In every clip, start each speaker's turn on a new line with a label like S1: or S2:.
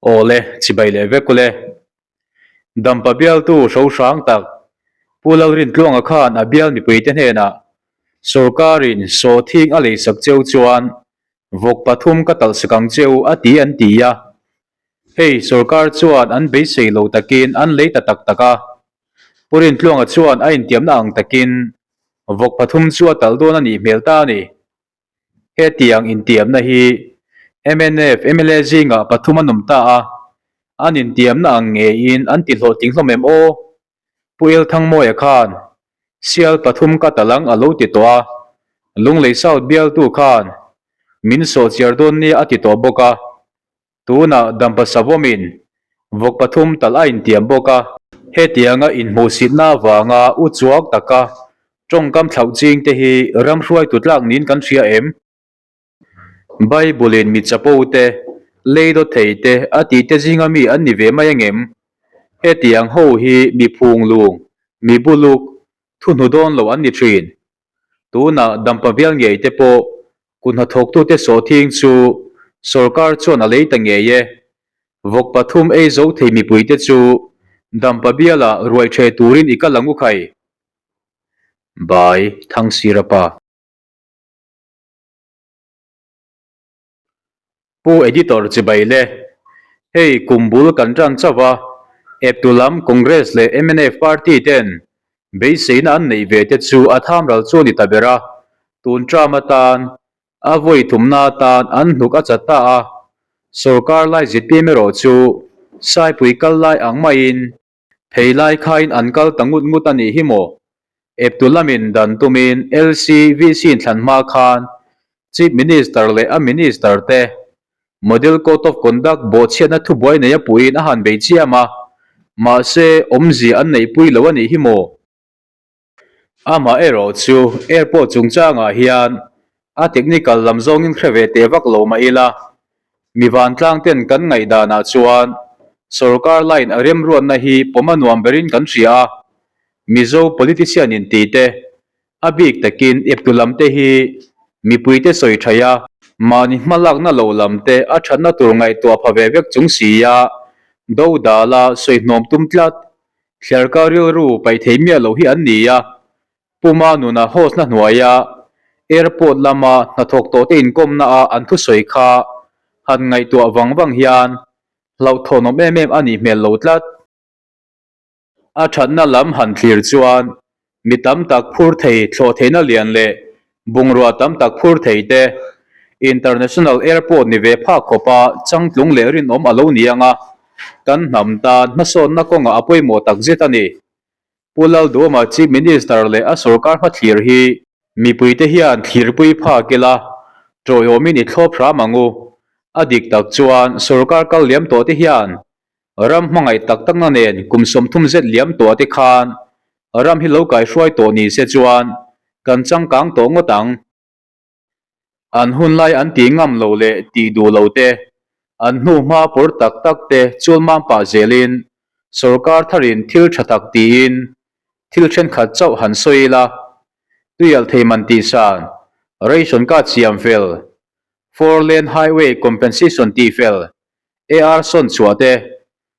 S1: Awle, chibai leh vek ule. Dampa bialtu hro hrang tak Pu Lalrintluanga khan a bial mipuite hnenah sawrkarin sawhthing a leisak cheu chuan vawk pathum ka talhsak ang cheu a ti an ti a. Hei sawrkar chuan an beisei lo takin an lei ta tak tak a. Pu Rintluanga chuan a intiamna ang takin vawk pathum chu a talh dawn a nih hmel ta a ni. Hetiang intiamna hi mnf mla zingah pathum an awm ta a, an intiamna ang ngeiin an ti hlawhtling hlawm em aw? Pu Elthangmawia khan sial pathum ka tal ang a lo ti tawh a, Lunglei South bialtu khan min sawhchiar dawn nia a ti tawh bawk a. Tunah Dampa Savawmin vawk pathum talh a intiam bawk a. Hetianga inhmuhsitna avanga u chuak taka tawngkam thlauh ching te hi ram hruaitu tlak niin kan hria em? Bible-in mi chapo te, lei dawt thei te a tih te zinga mi an ni ve mai angem? Hetiang ho hi mi phunglung, mi buluk, thuhnu dawn lo an ni thin. Tunah Dampa bial ngei te pawh kut hnathawktute sawhthing chu sorkar chuan a lei ta ngei e. Vawk pathum ei zo thei mipuite chu Dampa bialah ruai ṭhe turin i kal ang u khai. Bai Thangsirapa. Pu Editor chibai le. Hei kum bul kan tan chauh a, eptu lam Congress leh mnf party ten beiseina an neih ve te chu a thamral chu a ni ta ber a, tun term atan a vawi thumna atan an hnuk a chat ta a, sorkar lai zpm erawh chu Saipui kal lai ang maiin Phei lai khain an kal ta ngut ngut a nih hi maw? Eptu lamin dan tumin LCVC inthlan hma khan Chief Minister leh a Minister te Model Code of Conduct bawhchhiatna thubuai nei a puhin a han bei chiam a, mahse awmzia an neihpui lo a nih hi maw? Amaherawh chu airport chungchangah hian a technical lam zawngin hre ve teh vak lo mah ila, mi vantlang ten kan ngaihdanah chuan sorkar line a remruatna hi pawm a nuam berin kan hria a, Mizo politician in tih te, a bik takin eptu lam te hi mipuite sawi thaih a, mahni hmalakna lo lam te a thatna tur ngaihtuah pha ve vek chung si a, dodala sawi hnawm tum tlat. Thliarka rilru paih thei miah lo hi an ni a, Puma nuna host na hnuaia airport lama hnathawk tawhte inkawmna a an thusawi kha han ngaihtuah vang vang hian hlauhthawnawm em em a nih hmel lo tlat. A thatna lam han thlir chuan Mi tam tak phur thei thlawh theihna lian leh bungrua tam tak phur thei te International Airport ni ve phak khawpa changtlung leh rinawm a lo ni ang a, kan hnam tan hmasawnna kawngah a pawimawh tak zet a ni. Pu Lalduama Chief Minister leh a sorkar hmathlir hi mipuite hian thlirpui phak ila tawiawmin i thlawp hram ang u. A dik tak chuan sorkar kal liam tawh te hian Ram hmangaih tak takna nen kum 30 zet liam tawh te khan ram hi lo kaihruai tawh ni se chuan kan changkang tawh ngawt ang. An hun lai an tih ngam lo leh tih duh lo te, an hnu hma pawr tak tak te chul mam pah zelin sorkar tharin thil tha tak tiin thil thenkhat chauh han sawi ila, tuialh thei man tihsan, ration card siam fel, four lane highway compensation tih fel, AR sawn chhuah te,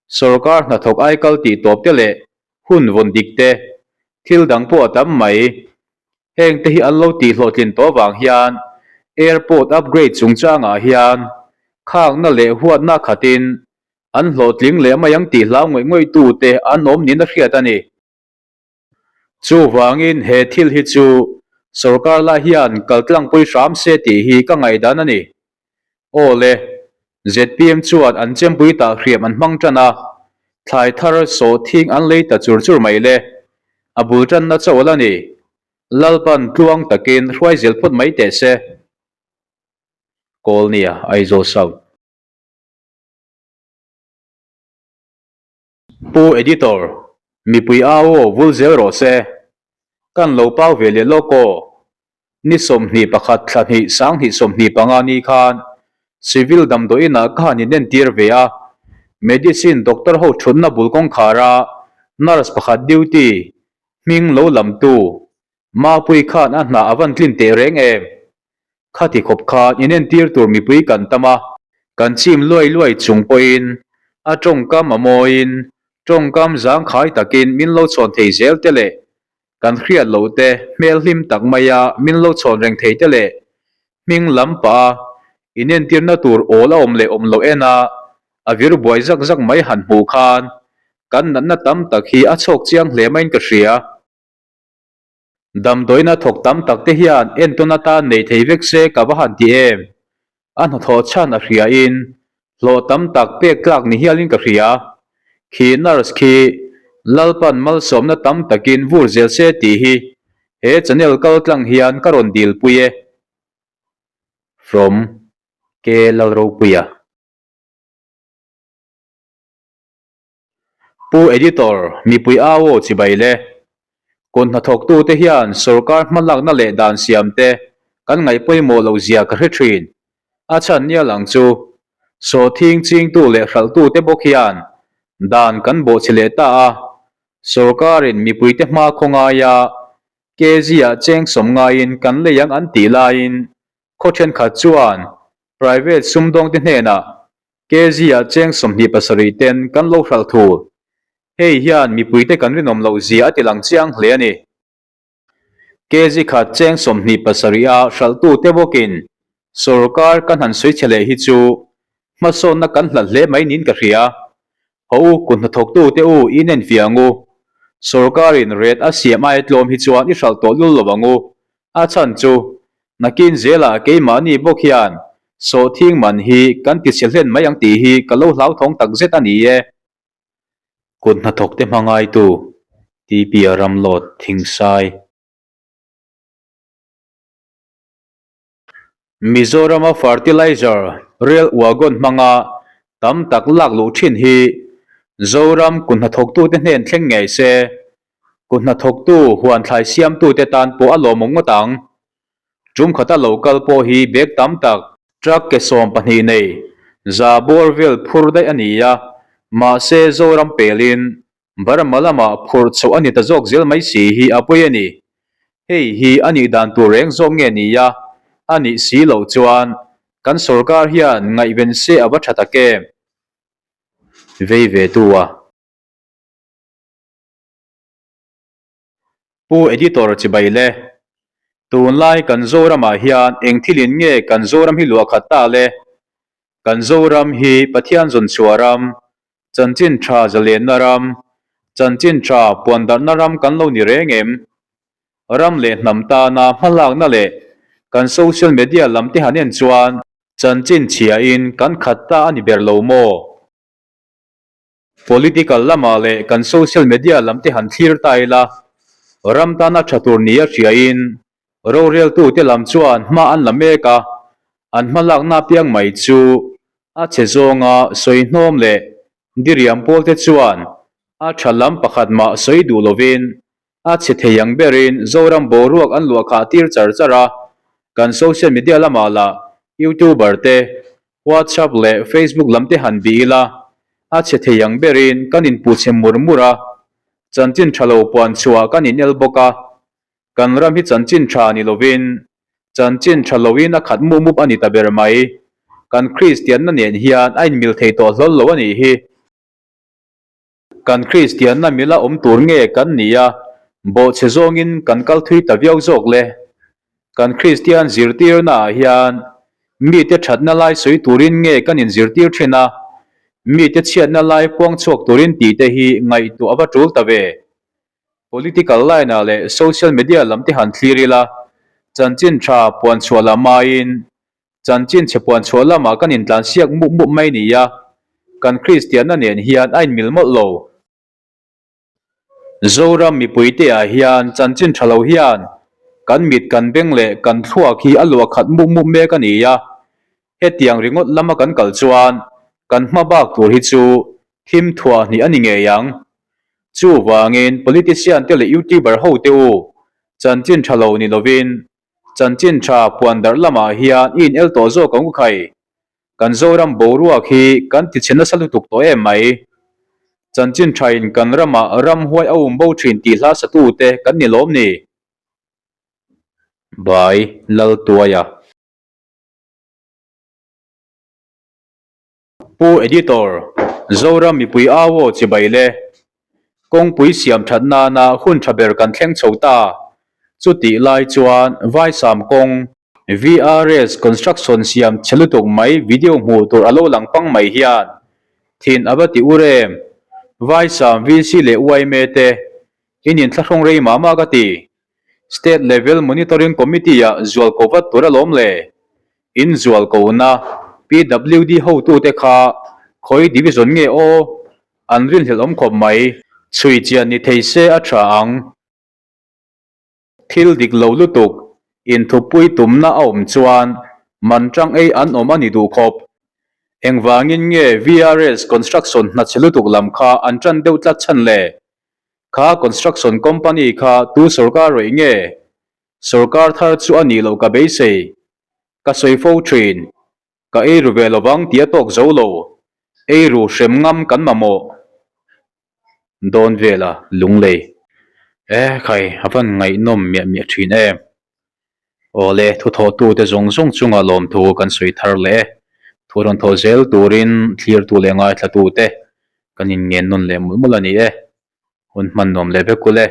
S1: sorkar hnathawk aikal tih tawp te leh hun vawn dik te, thil dang pawh a tam mai. Heng te hi an lo tih hlawhtlin tawh avang hian airport upgrade chungchangah hian khakna leh huatna khatin an hlawhtling leh mai ang tih hlau ngawih ngawih tu te an awm niin a hriat a ni. Chuvangin he thil hi chu sorkar lai hian kaltlangpui hram se tih hi ka ngaihdan a ni. Aw le, zpm chuan an chempui tah hriam an hmang tan a, thlai thar sawhthing an lei ta chur chur mai le. A bul tanna chauh a ni. Lalpan tluang takin hruai zel phawt mai teh se. Kawlnia, Aizawl South. Pu Editor, mipui au aw vul zel rawh se. Kan lo pau ve leh lawk aw. Ni 21 thla hnih sanghnih 25 ni khan Civil damdawiinah ka han inentir ve a, Medicine doctor ho thutna bul kawngkhara nurse pakhat duty hming lo lamtu Mapui khan a hna a van tlin teh reng em? Khati khawp khan inentir tur mipui kan tam a, kan chim luai luai chung pawhin. A tawngkam a mawiin tawngkam zangkhai takin min lo chhawn thei zel te leh kan hriat loh te hmel hlim tak maia min lo chhawn reng thei te leh hming lam pah a inentirna tur awl a awm leh awm loh en a a vir buai zak zak mai han hmuh khan kan natna tam tak hi a chhawk chiang hle maiin ka hria. Damdawiina thawk tam tak te hian entawn atan nei thei vek se ka va han ti em? A hnathawh chhan a hria in hlawh tam tak pek tlak ni hialin ka hria. Khi nurse khi Lalpan malsawmna tam takin vur zel se tih hi he channel kal tlang hian ka rawn dilpui e. From K Lalropuia. Pu Editor, mipui au aw chibai le. Kut hnathawktute hian sorkar hmalakna leh dan siam te kan ngaih pawimawh loh zia ka hre thin. A chhan nia lang chu, sawhthing chingtu leh hralhtute bawk hian dan kan bawhchhe leh ta a, sorkarin mipuite hma khaw ngaia kg-ah cheng sawm ngaiin kan lei ang an tih laiin khaw thenkhat chuan private sumdawngte hnenah Kg-ah cheng 27 ten kan lo hralh thu. Hei hian mipuite kan rinawm loh zia a ti lang chiang hle a ni. Kg khat cheng 27 a hralhtute bawkin sorkar kan han sawi chhe leh hi chu hmasawnna kan hlat hle mai niin ka hria. Haw u, kut hnathawktute u i inenfiah ang u. Sorkarin ret a siam aia tlawm hi chuan i hralh tawh lul lo ang u. A chhan chu, nakin zelah keimahni bawk hian sawhthing man hi kan ti chhe hlen mai ang tih hi ka lo hlauthawng tak zet a ni e. Kut hnathawkte hma ngaitu, TP-a ramlawt Thingsai. Mizorama fertilizer rail wagon hmanga tam tak lak luh thin hi Zoram kut hnathawktute hnen thleng ngei se, kut hnathawktu huan thlai siamtute tan pawh a lawmawm ngawt ang. Tum khata lo kal pawh hi bag tam tak, truck ke 12 nei za bawr vel phur daih a ni a, mahse Zoram pelin Burma lamah phurh chhoh a ni ta zawk zel mai si hi a pawi a ni. Hei hi a nih dan tur reng zawk nge ni a, a nih si loh chuan kan sorkar hian ngaihven se a va tha tak em? Vei ve tu a. Pu Editor chibai le. Tunlai kan Zoramah hian eng thilin nge kan Zoram hi luah khat ta le? Kan Zoram hi Pathian zawnchhuah ram, Chanchin tha zalenna ram, chanchin tha puandarhna ram kan lo ni reng em? Ram leh hnam tana hmalakna leh kan social media lam te han en chuan chanchin chhiain kan khat ta a ni ber lo maw? Political lamah leh kan social media lam te han thlir ta ila, ram tana tha tur nia hriain roreltute lam chuan hma an la mek a, an hmalakna apiang mai chu a chhe zawnga sawi hnawm leh diriam pawlte chuan a tha lam pakhat mah sawi duh lovin a chhe thei ang berin Zoram boruak an luah khah tir char char a, kan social media lamah lah YouTuber te, WhatsApp leh Facebook lam te han bih ila a chhe thei ang berin kan inpuh chhe mur mur a, chanchin tha lo puan chhuah kan inel bawk a, kan ram hi chanchin tha ni lovin chanchin tha loin a khat mup mup a ni ta ber mai. Kan Kristianna nen hian a inmil thei tawh hlawl lo a nih hi. Kan Kristianna mila awm tur nge kan ni a, bawhchhe zawngin kan kal thui ta viau zawk le. Kan Kristian zirtirna ah hian mite thatna lai sawi turin nge kan inzirtir thin a, mite chhiatna lai puang chhuak turin tih te hi ngaihtuah a va tul ta ve. Political line ah leh social media lam te han thlir ila, chanchin tha puan chhuah lam aiin Chanchin chhe puan chhuah lamah kan intlansiak mup mup mai ni a, kan Kristianna nen hian a inmil mawlh lo. Zoram mipuite ah hian chanchin tha lo hian kan mit kan beng leh kan thluak hi a luah khat mup mup mek a ni a, hetiang ringawt lama kan kal chuan kan hma bak tur hi chu thim thuah hnih a ni ngei ang. Chuvangin politician te leh youtuber ho te u, chanchin tha lo ni lovin Chanchin tha puan darh lamah hian i inel tawh zawk ang u khai. Kan Zoram boruak hi kan ti chhe nasa lutuk tawh em mai. Chanchin tha in kan ramah ramhuai a um bo thin tih hla satu te kan ni lawm ni? By Laltuaia. Pu Editor, Zoram mipui au aw chibai le. Kawngpui siam that nana hun tha ber kan thleng chho ta. Chutih lai chuan Vaisam kawng, VRS construction siam chhe lutuk mai video hmuh tur a lo lang pang mai hian thin a va ti ur em? Vaisam VC leh yma te in inthlahrung rei mah mah ka ti. State Level Monitoring Committee ah zual ko vat tur alawm le. In zual ko na PWD hotute kha khawi division nge aw? An rinhlelh awm khawp mai. Chhui chian ni thei se a tha ang. Thil dik lo lutuk, inthupui tumna a awm chuan man tang ei an awm a ni duh khawp. Engvangin nge VRS construction hna chhe lutuk lam kha an tan deuh tlat chhan le? Kha construction company kha tu sorkar rawih nge? Sorkar thar chu a nih loh ka beisei. Ka sawi fo thin. Ka ei ru ve lovang tih a tawk zo lo. Ei ru hrem ngam kan mamawh dawn vela lunglei. E khai, a van ngaihnawm miah miah thin em. Awle, thuthawhtute zawng zawng chunga lawmthu kan sawi thar leh e. Thu rawn thaw zel turin thlirtu leh ngaithlatute kan inngen nawn leh mawlh mawlh a ni e. Hun hman nuam leh vek u le.